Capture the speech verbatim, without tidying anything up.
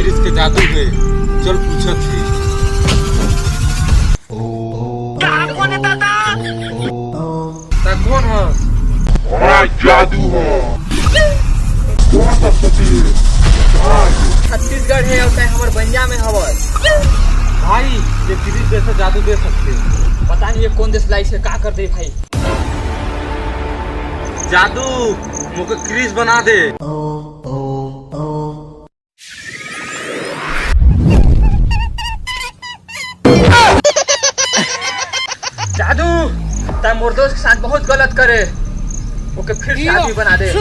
इसके जादू हे, चल पूछत ही। कौन है दादा? ता कौन ह? मैं जादू हूँ। कौन सा सती? छत्तीसगढ़ है और तय हमर बंजा में हवस। भाई, ये किरिस जैसा जादू दे सकथे। पता नहीं ये कौन देश लाई से का कर दे भाई। जादू, मोके क्रिस बना दे। जादू, तय मोर दोस्त के साथ बहुत गलत करे। ओके फिर से आदमी बना दे।